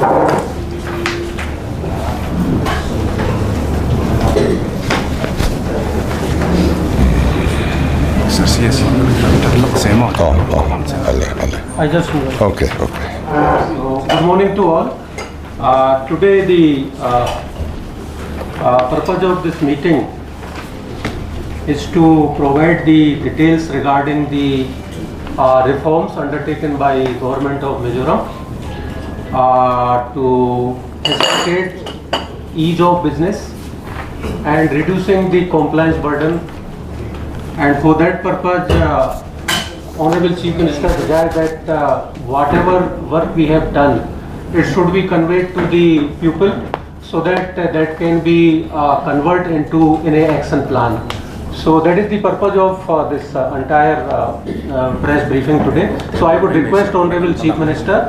I just Okay, okay. So, good morning to all. Today the purpose of this meeting is to provide the details regarding the reforms undertaken by government of Mizoram to facilitate ease of business and reducing the compliance burden. And for that purpose, Honorable Chief Minister desired that whatever work we have done, it should be conveyed to the people so that that can be converted into in a action plan. So that is the purpose of this entire press briefing today. So I would request Honorable Chief Minister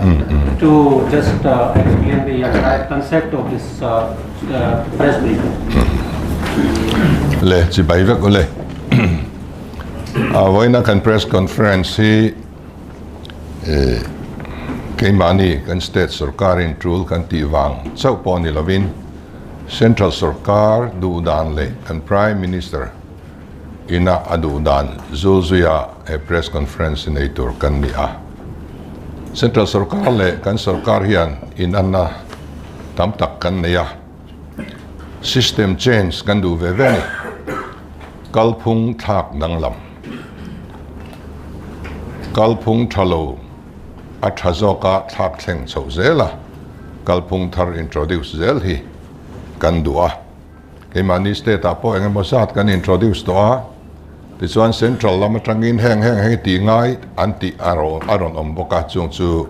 to just explain the entire concept of this press briefing. Le, chibai vek ule. Vawiina kan press conference hi keimahni kan state sorkarin tul kan tih vang chauh pawh ni lovin central sorkar duh dan leh kan prime minister ina a duh dan zul zuia he press conference hi nei tur kan ni a. Central sorkar leh kan sorkar hian inanna tam tak kan nei a, system change kan duh ve ve a ni. Kalphung thlak danglam. Kalphung tha lo a tha zawka thlak thleng chhoh zel a, kalphung thar introduce zel hi kan duh a. Keimahni state ah pawh eng emaw zat kan introduce tawh a, tichuan central lam atangin heng heng heng hi tih ngai an tih a rawn awm bawk a, chung chu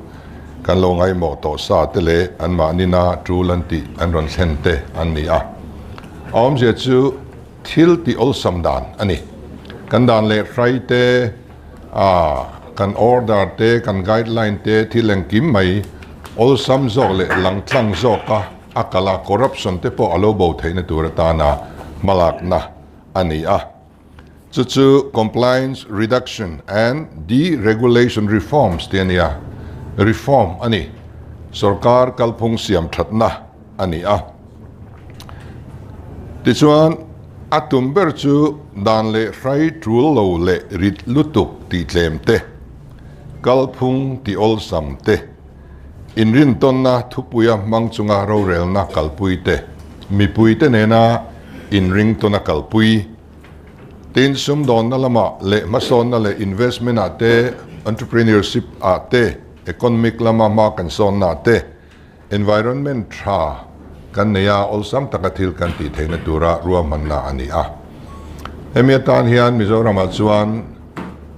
kan lo ngaihmawh tawh sa te leh anmahnina tul an tih an rawn thlen te an ni a. A awmzia chu Thil tih awlsam dan a ni. Kan dan leh hrai te, kan order te, kan guideline te thil engkim mai awlsam zawk leh langtlang zawka a kal a, corruption te pawh a lo bo theihna tur atana hmalakna a ni a. Chu chu Compliance Reduction and Deregulation Reforms tih a ni a, reform a ni. Sorkar kalphung siam thatna a ni a. Tichuan, a tum ber chu dan leh hrai tul lo leh rit lutuk tih tlem te, kalphung tih awlsam te, inrintawnna thupuia hmang chunga rorelna kalpui te, mipuite nena inringtawna kalpui, tin sumdawnna lama leh hmasawnna leh investment ah te, entrepreneurship ah te, economic lama hma kan sawnna ah te, Environment tha kan nei a, awlsam taka thil kan tih theihna tura ruahmanna a ni a. Hemi atan hian Mizoramah chuan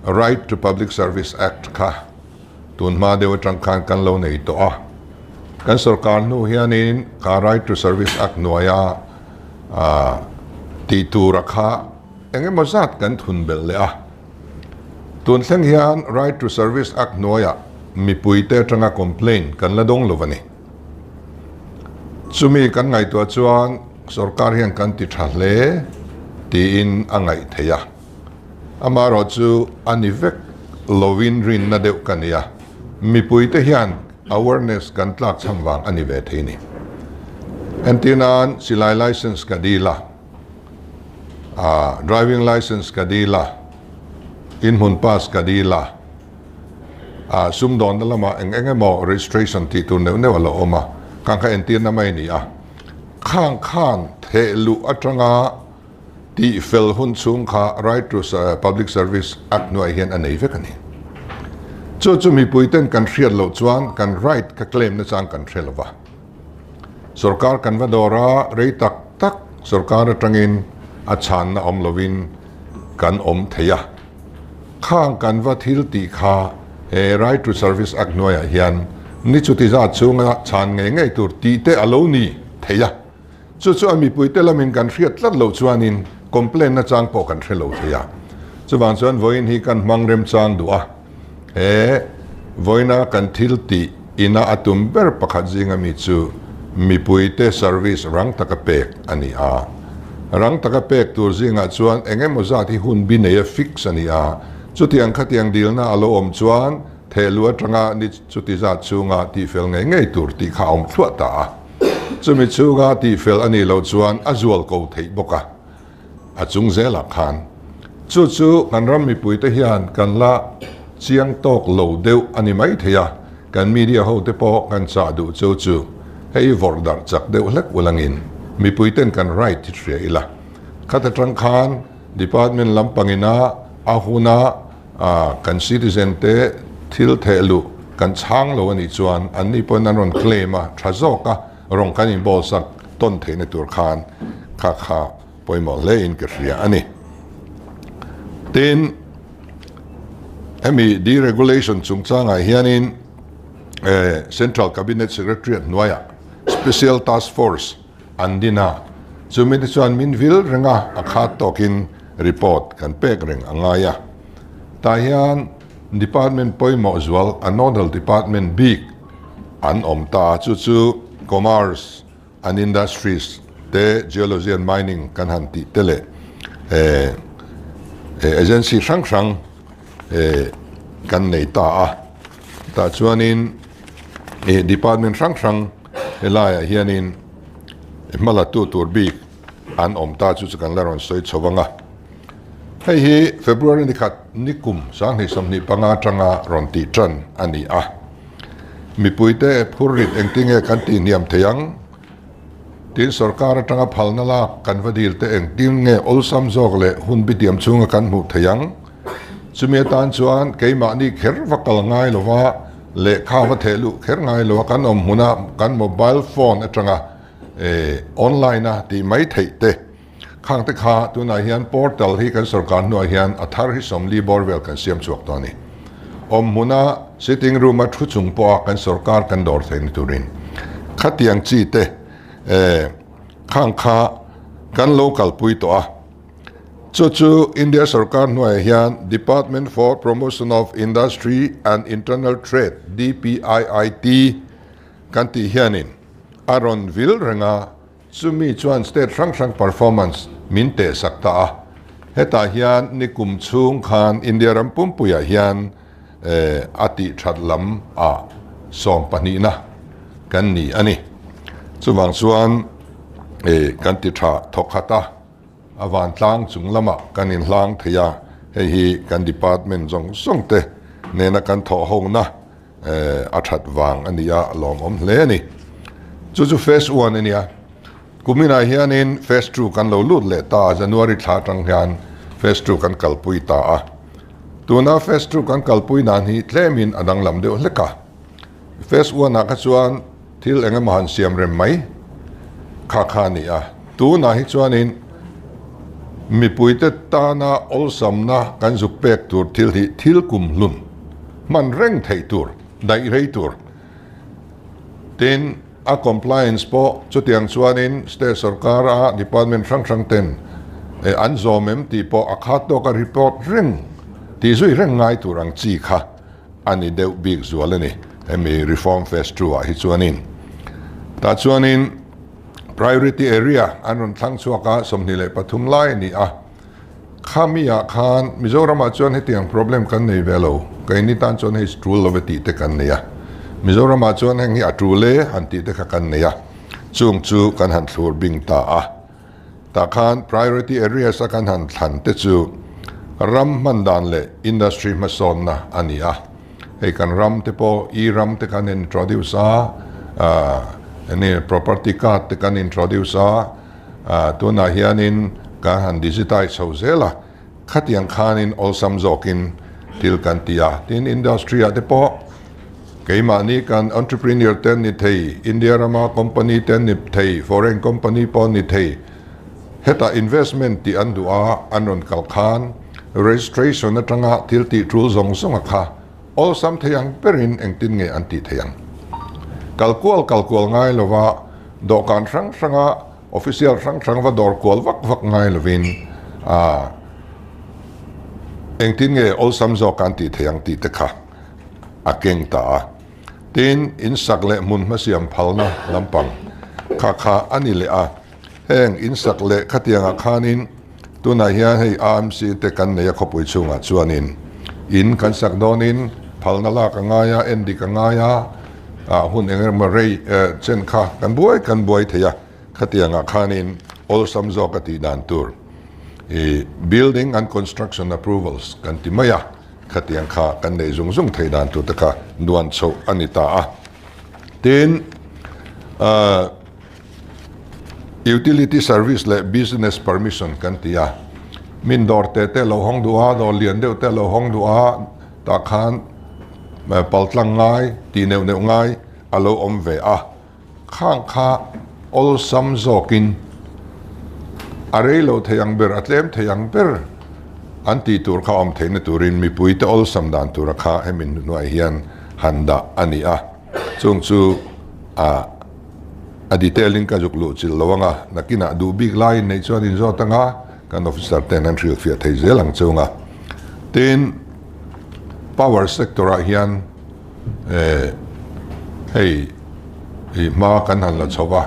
Right to Public Service Act kha tun hma deuh atang khan kan lo nei tawh a. Kan sorkar hnu hianin kha Right to Service Act hnuaia tih tura kha eng emaw zat kan thun belh leh a. Tun thleng hian Right to Service Act hnuaiah mipuite atanga complaint kan la dawng lo a ni. Chumi kan ngaihtuah chuan sorkar hian kan ti tha hle tiin a ngaih theih a. Amaherawh chu a ni vek lovin rinna deuh ka ni a, mipuite hian awareness kan tlak chham vang a ni ve thei ni. Entirnan silai license ka dil a. A driving license ka dil a, inhmun pass ka dil a, a sumdawnna lamah eng eng emaw registration tih tur neuh neuh a lo awm a, khang kha entirna mai a ni a. Khang khan theh luh atanga tih fel hun chhung kha Right to Public Service Act hnuaiah hian a nei vek a ni. Chu chu mipuiten kan hriat loh chuan kan right kha claim na chang kan hre lo va. Sorkar kan va dawr a, rei tak tak sorkar atangin a chhanna awm lovin kan awm thei a. Khang kan va thil tih kha he Right to Service Act hnuaiah hian ni chuti zat chhunga chhan ngei ngei tur tih te a lo ni thei a. Chu chu a mipuite lamin kan hriat tlat loh chuanin complaint na chang pawh kan hre lo thei a. Chuvang chuan vawiin hi kan hmang remchang duh a. He vawiina kan thil tih ina a tum ber pakhat zinga mi chu mipuite service rang taka pek a ni a. Rang taka pek tur zingah chuan eng emaw zat hi hun bi neia fix a ni a. Chutiang khatiang dilna a lo awm chuan Thehluh atanga ni chuti zat chhunga tihfel ngei ngei tur tih kha a awm thluah ta a. Chumi chhunga tihfel a nih loh chuan a zual ko theih bawk a, a chung zelah khan. Chu chu kan ram mipuite hian kan la chiang tawk lo deuh a ni mai thei a, kan media hote pawh kan chah duh chu chu hei vawrh darh chak deuh hlek ulangin mipuiten kan right hi hria ila. Khat atang khan department lampangina a huna A, kan citizen te thil theh luh kan chhang lo a nih chuan an ni pawhin an rawn claim a, tha zawk a rawng kan in bawl sak tawn theihna tur khan kha kha pawimawh hle in ka hria a ni. Tin, hemi deregulation chungchangah hianin Central Cabinet Secretariat hnuaiah Special Task Force an din a, chumi te chuan min vil reng a, a khat tawkin report kan pek reng a ngai a. Tah hian department pawimawh zual a nodal department bik an awm ta a, chu chu Commerce and Industries te, Geology and Mining kan han tih te leh agency hrang hrang kan nei ta a. Tah chuanin department hrang hrang helaiah hianin hmalatu tur bik an awm ta chu chu kan la rawn sawi chho vang a. Hei hi February ni khat ni kum 2025 atanga rawn tih tan a ni a. Mipuite phurrit engtinge kan tihhniam thei ang? Tin sorkar atanga phalna lak kan va dil te engtin nge awlsam zawk leh hun bitiam chhunga kan hmuh thei ang? Chumi atan chuan keimahni kher va kal ngai lova lehkha va theh luh kher ngai lova kan awm hmuna kan mobile phone atanga online a tih mai theih te khang te kha tunah hian portal hi kan sorkar hnuah hian a thar hi 40 bawr vel kan siam chhuak tawh a ni. Awm hmuna sitting room a thu chung pawha kan sorkar kan dawr theihna turin khatiang chi te khang kha kan lo kalpui tawh a. Chu chu India sorkar hnuaiah hian Department for Promotion of Industry and Internal Trade, DPIIT, kan tih hianin a rawn vil reng a, chumi chuan state hrang hrang performance min tehsak ta a. Hetah hian nikum chhung khan India ram pumpuiah hian a tih that lam ah sawmpahnihna kan ni a ni. Chuvang chuan kan ti tha thawk khat a. A vantlang chung lamah kan inhlang thei a, hei hi kan department zawng zawng te nena kan thawh hona a that vang a ni a, a lawmawm hle a ni. Chu chu phase one a nia. Kuminah hianin phase two kan lo lut leh ta a, January thla atang hian phase two kan kalpui ta a. Tuna phase two kan kalpui dan hi tlemin a danglam deuh hlek a. Phase one ah kha chuan thil eng emaw han siam rem mai kha kha a ni a, tunah hi chuanin mipuite tana awlsamna kan zuk pek tur thil hi thil kum hlun hman reng theih tur, daih rei tur. Tin, a compliance pawh chutiang chuanin state sorkara department hrang hrang ten an zawm em tih pawh a khat tawka report reng tih zui reng ngai tur ang chi kha a ni deuh bik zual a ni. Hemi reform phase two ah hi chuanin tah chuanin priority area an rawn thlang chhuak a, 23 lai a ni a. Khami ah khan Mizoram ah chuan hetiang problem kan nei ve lo, keini tan chuan hei tul lo e tih te kan nei a. Mizoram ah chuan heng hi a tul e han tih te kha kan nei a, chung chu kan han thlur bing ta a. Tah khan priority areas a kan han thlan te chu ram hman dan leh industry hmasawnna a ni a. Hei kan ram te pawh e-ram te kan introduce a, enge property card te kan introduce a, tunah hianin kan han digitize chho zel a, khatiang khanin awlsam zawkin thil kan ti a. Tin, industry ah te pawh Keimahni kan entrepreneur te an ni thei, India rama company te an ni thei, foreign company pawh an ni thei. Hetah investment tih an duh a, an rawn kal khan registration atanga thil tih tul zawng zawng a kha awlsam thei ang berin engtin nge an tih thei ang. Kal kual kal kual ngai lova dawhkan hrang hranga official hrang hrang va dawr kual vak vak ngai lovin a engtin nge awlsam zawk an tih thei ang tih te kha. a keng ta a. Tin, in sak leh hmun hmasiam phalna lampang kha kha a ni leh a. Heng in sak leh khatiangah khanin tunah hian hei AMC te kan nei a khawpui chhungah chuanin in kan sak dawnin phalna lak a ngai a, en dik a ngai a, ah hun eng emaw rei chen kha kan buai kan buai thei a, khatiangah khanin awlsam zawk a tih dan tur i building and construction approvals kan ti mai a, khatiang kha kan neih zung zung theih dan tur te kha nuan chhoh a ni ta a. Tin, ah Utility service leh business permission kan ti a, min dawr te te lo hawng duh a, dawr lian deuh te lo hawng duh a, tah khan paltlang ngai, tih neuh neuh ngai a lo awm ve a, khang kha awlsam zawkin a rei lo thei ang ber, a tlem thei ang ber an tih tur kha awm theihna turin mipuite awlsam dan tura kha hemi hnuaiah hian han dah a ni a, chung chu a. A detail in ka zuk luh chilh lo anga, nakinah duh bik lai in neih chuan in zawt anga, kan officer ten an hrilhfiah thei zel ang chung a. Tin, power sector ah hian eh hei i hma kan han la chho va,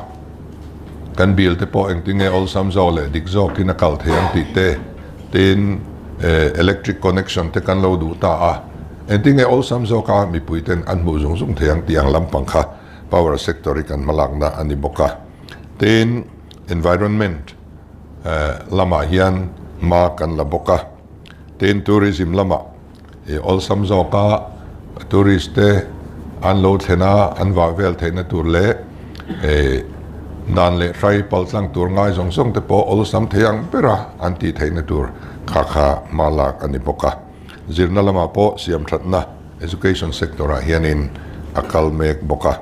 kan bill te pawh engtinge awlsam zawk leh dik zawkin a kal thei ang tih te, tin eh electric connection te kan lo duh ta a, engtinge awlsam zawka mipui ten an hmuh zung zung thei ang tih ang lampang kha. Power sector hi kan hmalakna a ni bawk a. Tin, environment lamah hian hma kan la bawk a. Tin, tourism lamah i awlsam zawka tourist te an lo thlen a, an vah vel theihna tur leh dan leh hrai paltlang tur ngai zawng zawng te pawh awlsam thei ang bera an tih theihna tur kha kha hma lak a ni bawk a. Zirna lamah pawh siamthatna Education sector ah hianin a kal mek bawk a.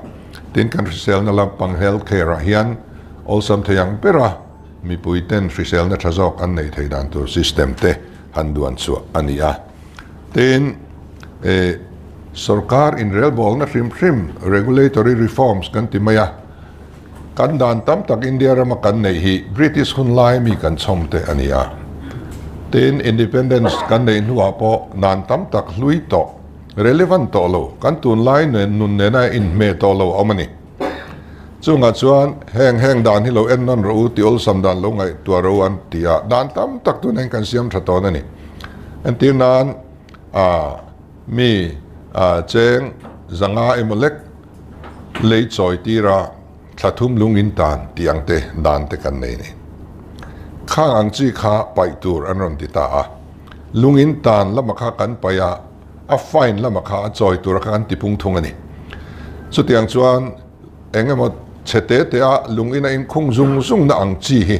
Tin, kan hriselna lampang health care ah hian awlsam thei ang bera mipui ten hriselna tha zawk an neih theih dan tur system te han duan chhuah a ni a. Tin, eh, sorkar inrelbawlna hrim hrim regulatory reforms kan ti mai a. Kan dan tam tak India rama kan neih hi British hun lai mi kan chhawm te a ni a. Tin, Independence kan neih hnuah pawh dan tam tak hlui tawh, relevant tawh lo, kan tunlai nen nun nena inhmeh tawh lo a awm a ni. Chungah chuan heng heng dan hi lo en nawn rawh u ti awlsam dan lo ngaihtuah rawh u an ti a, dan tam tak tuna hian kan siam tha tawn a ni. Entir nan, mi cheng zanga emaw lek, Lei chawi tira thla thum lung in tan tih ang te dan te kan nei ni. Khang ang chi kha paih tur an rawn ti ta a. Lung in tan lama kha kan paih a, a fine lama kha a chawi tura kha kan ti pung thung a ni. Chutiang chuan eng emaw chhe te te a lung in a inkhung zung zung na ang chi hi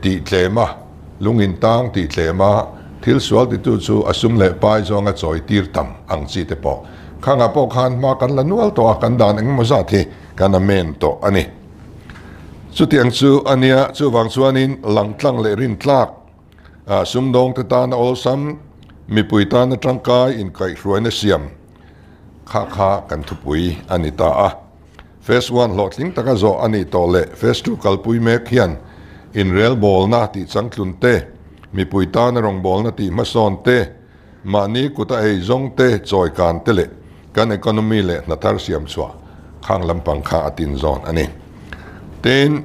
tih tlem a, lung in tang tih tlem a, thil sual titu chu a sum leh pai zawnga chawi tir tam ang chi te pawh Khangah pawh khan hma kan la nual tawh a, kan dan engemaw zat hi kan amen tawh a ni. Chutiang chu a nia, chuvang chuanin langtlang leh rintlak sumdawngte tana awlsam, mipui tana tangkai inkaihhruaina siam kha kha kan thupui a ni ta a. Phase one hlawhtling taka zawh a nih tawh leh Phase two kalpui mek hian inrelbawlna tih changtlun te, mipui tana rawngbawlna tih hmasawn te, Mahni kuta ei zawng te, chawi kan te leh kan economy leh hna thar siam chhuah khang lampang kha a tin zawn a ni. Tin,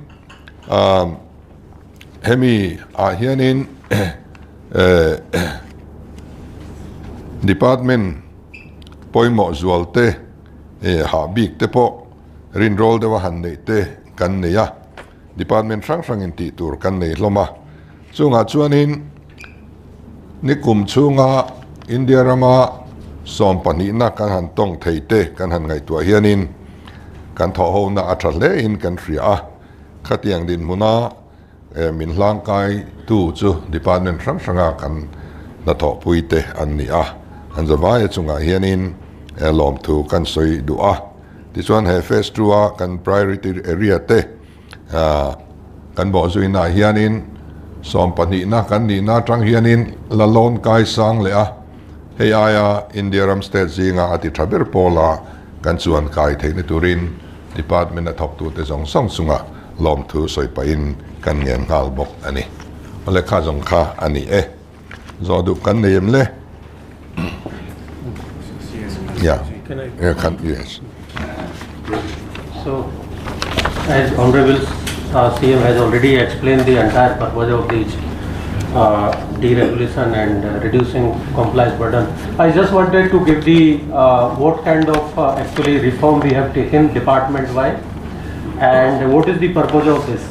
hemi ah hianin department pawimawh zual te, hah bik te pawh rinrawl deuha han neih te kan nei a. Department hrang hrangin tih tur kan nei hlawm a, chungah chuanin nikum chhunga India rama sawm pahnihna kan han tawng thei te kan han ngaihtuah hianin kan thawhhona a tha hlein kan hria a, khatiang dinhmuna min hlangkai tu chu department hrang hranga kan hnathawhpui te an ni a, an zavaia chungah hianin lawmthu kan sawi duh a. Tichuan he phase two a kan priority area te kan bawh zuina ah hianin sawm pahnihna kan nihna atang hianin la lawn kai sang leh a, hei aia India ram state zinga a ti tha ber pawla kan chuan kai theihna turin department a thawktute zawng zawng chunga lawmthu sawi pahin kan ngen nghal bawk a ni. Awle kha zawng kha a ni e. Zawh duh kan nei em le? Yeah. Yeah, can, yes. So, as Honorable CM has already explained the entire purpose of this deregulation and reducing compliance burden. I just wanted to give the what kind of actually reform we have taken department wise and what is the purpose of this.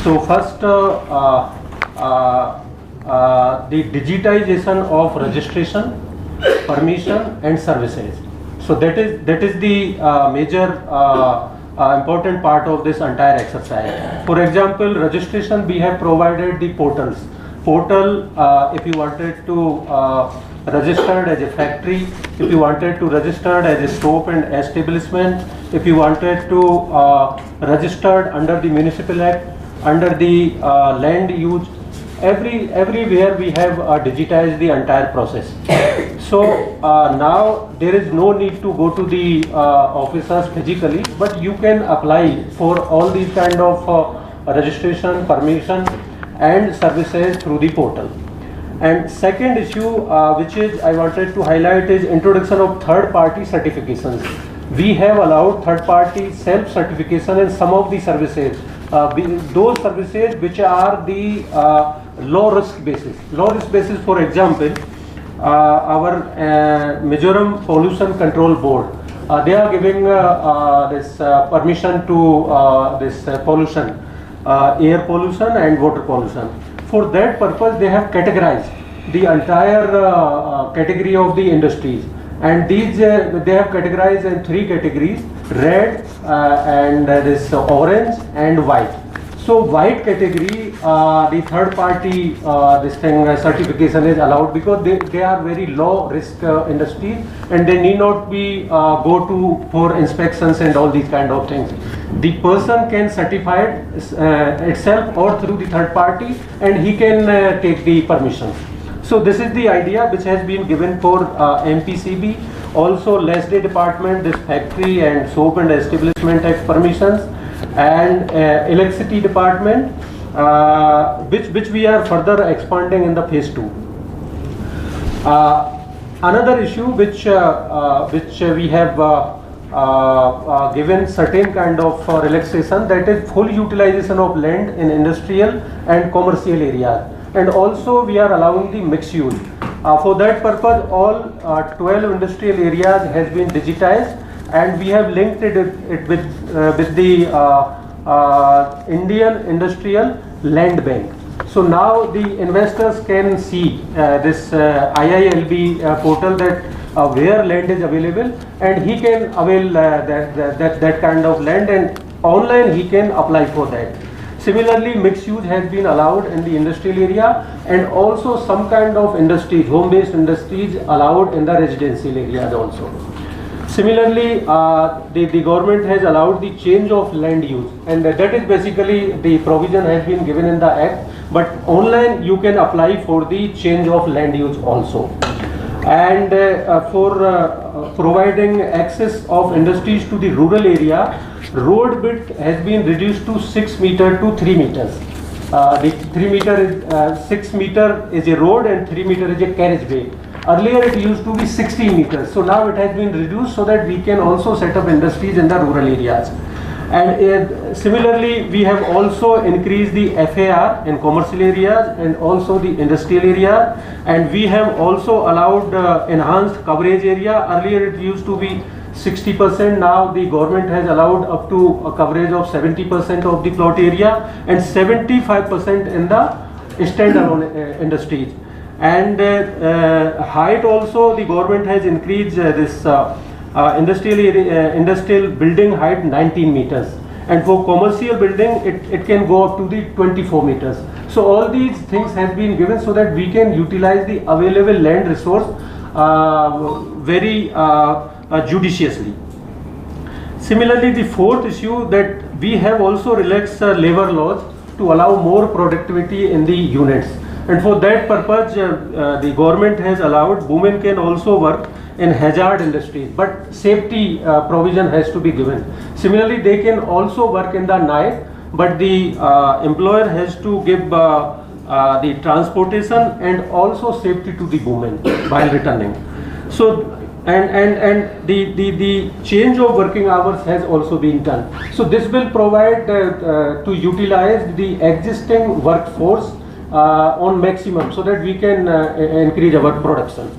So first, the digitization of registration, permission and services. So that is the major important part of this entire exercise. For example, registration, we have provided the portals. Portal, if you wanted to register as a factory, if you wanted to register as a shop and establishment, if you wanted to register under the Municipal Act, under the land use, everywhere we have digitized the entire process. So now there is no need to go to the officers physically, but you can apply for all these kind of registration, permission and services through the portal. And second issue which is I wanted to highlight is introduction of third party certifications. We have allowed third party self certification in some of the services, those services which are the low risk basis. Low risk basis, for example, our Mizoram Pollution Control Board, they are giving this permission to this pollution, air pollution and water pollution. For that purpose, they have categorized the entire category of the industries, and these they have categorized in three categories: red and this orange and white. So white category, the third party this thing certification is allowed because they are very low risk industry and they need not be go to for inspections and all these kind of things. The person can certify it itself or through the third party, and he can take the permission. So this is the idea which has been given for MPCB, also LASD department, this factory and soap and establishment act permissions, and electricity department, which we are further expanding in the phase 2. Another issue which we have given certain kind of relaxation, that is full utilization of land in industrial and commercial areas, and also we are allowing the mixed use. For that purpose, all 12 industrial areas has been digitized, and we have linked it with the Indian Industrial Land Bank. So now the investors can see this IILB portal that where land is available, and he can avail that kind of land, and online he can apply for that. Similarly, mixed use has been allowed in the industrial area, and also some kind of industries, home-based industries allowed in the residential areas also. Similarly, the government has allowed the change of land use, and that is basically the provision has been given in the act, but online you can apply for the change of land use also. And for providing access of industries to the rural area, road width has been reduced to 6 meter to 3 meters. The 3 meter is 6 meter is a road and 3 meter is a carriageway. Earlier it used to be 16 meters, so now it has been reduced so that we can also set up industries in the rural areas. And similarly, we have also increased the FAR in commercial areas and also the industrial area, and we have also allowed enhanced coverage area. Earlier it used to be 60%, now the government has allowed up to a coverage of 70% of the plot area and 75% in the standalone industries. And height also the government has increased this industrial building height 19 meters, and for commercial building it can go up to the 24 meters. So all these things have been given so that we can utilize the available land resource very judiciously. Similarly, the fourth issue that we have also relaxed labor laws to allow more productivity in the units, and for that purpose the government has allowed women can also work in hazard industries, but safety provision has to be given. Similarly, they can also work in the night, but the employer has to give the transportation and also safety to the women while returning. So and the change of working hours has also been done. So this will provide to utilize the existing workforce on maximum so that we can increase our production.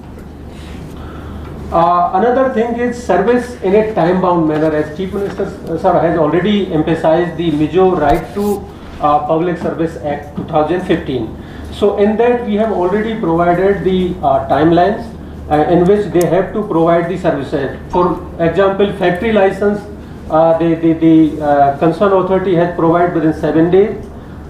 Another thing is service in a time-bound manner. As Chief Minister sir has already emphasized the Mizo Right to Public Service Act 2015. So in that we have already provided the timelines in which they have to provide the services. For example, factory license, the concerned authority has provided within 7 days,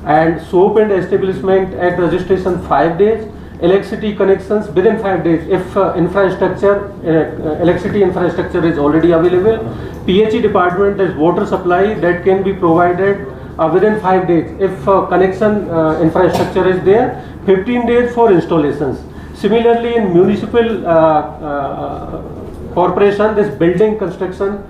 and soap and establishment act registration 5 days, electricity connections within 5 days if electricity infrastructure is already available. PHE department, there's water supply that can be provided within 5 days if connection infrastructure is there, 15 days for installations. Similarly, in municipal corporation, this building construction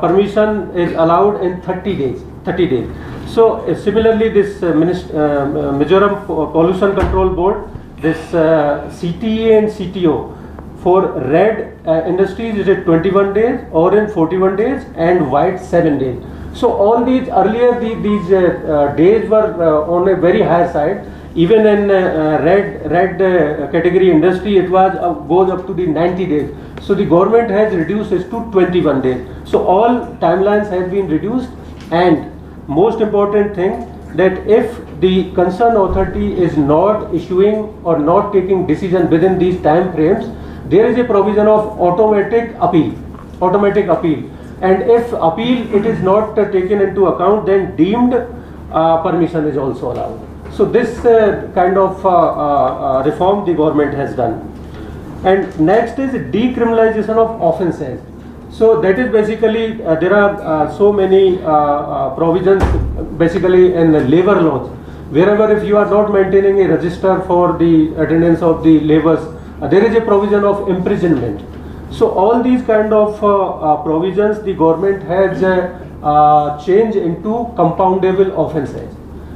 permission is allowed in 30 days. 30 days. So similarly, this Mizoram Pollution Control Board, this CTA and CTO for red industries is at 21 days, orange 41 days, and white 7 days. So all these earlier these days were on a very high side. Even in red category industry, it was goes up to the 90 days. So the government has reduced it to 21 days. So all timelines have been reduced, and most important thing, that if the concerned authority is not issuing or not taking decision within these time frames, there is a provision of automatic appeal. Automatic appeal. And if appeal it is not taken into account, then deemed permission is also allowed. So this kind of reform the government has done. And next is decriminalization of offences. So that is basically there are so many provisions basically in the labor laws. Wherever if you are not maintaining a register for the attendance of the laborers, there is a provision of imprisonment. So all these kind of provisions the government has changed into compoundable offences.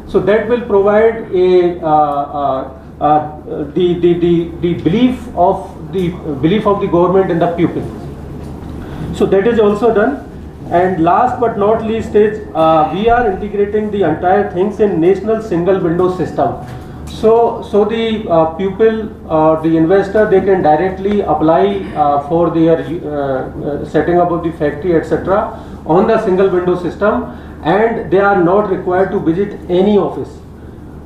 So that will provide a the belief of the government in the pupil. So that is also done. And last but not least is we are integrating the entire things in national single window system. So the pupil or the investor, they can directly apply for their setting up of the factory, etc. on the single window system, and they are not required to visit any office.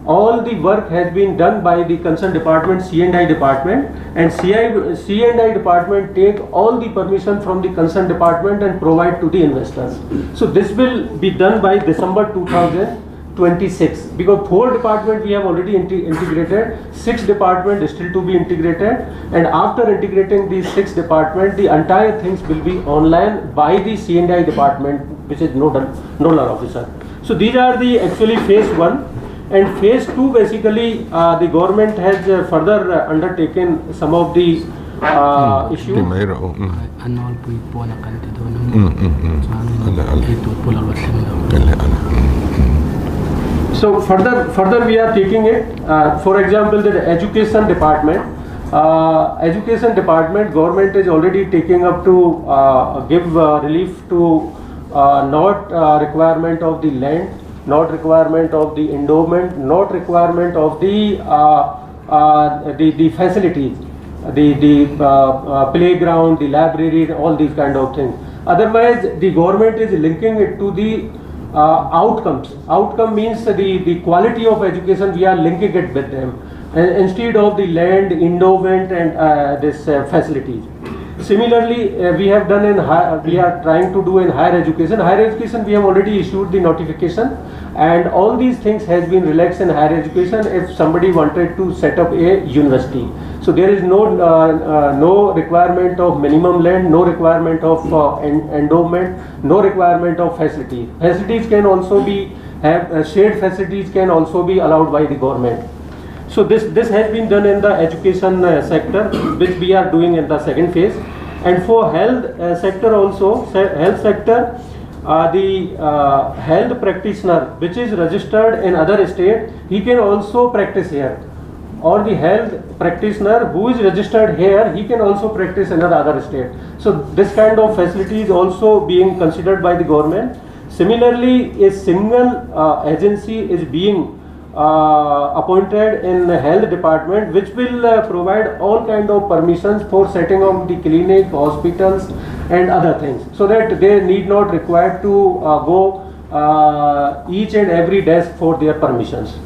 All the work has been done by the concerned department, C&I department, and C&I department take all the permission from the concerned department and provide to the investors. So this will be done by December 2026, because 4 departments we have already integrated, 6 department is still to be integrated, and after integrating these 6 departments, the entire things will be online by the C&I department, which is nodal officer. So these are the actually phase 1. And phase 2, basically the government has further undertaken some of the issues. So further we are taking it. For example, the education department. Education department, government is already taking up to give relief to not requirement of the land, not requirement of the endowment, not requirement of the facilities, the playground, the library, all these kind of things. Otherwise, the government is linking it to the outcomes. Outcome means the quality of education, we are linking it with them, and instead of the land, endowment, and this facilities. Similarly, we have done in we are trying to do in higher education. Higher education, we have already issued the notification, and all these things has been relaxed in higher education if somebody wanted to set up a university. So there is no no requirement of minimum land, no requirement of endowment, no requirement of facility. Facilities can also be have shared facilities can also be allowed by the government. So this has been done in the education sector, which we are doing in the second phase. And for health sector also, health sector, the health practitioner which is registered in other state, he can also practice here. Or the health practitioner who is registered here, he can also practice in another state. So this kind of facility is also being considered by the government. Similarly, a single agency is being appointed in the health department, which will provide all kind of permissions for setting up the clinic, hospitals and other things, so that they need not require to go each and every desk for their permissions.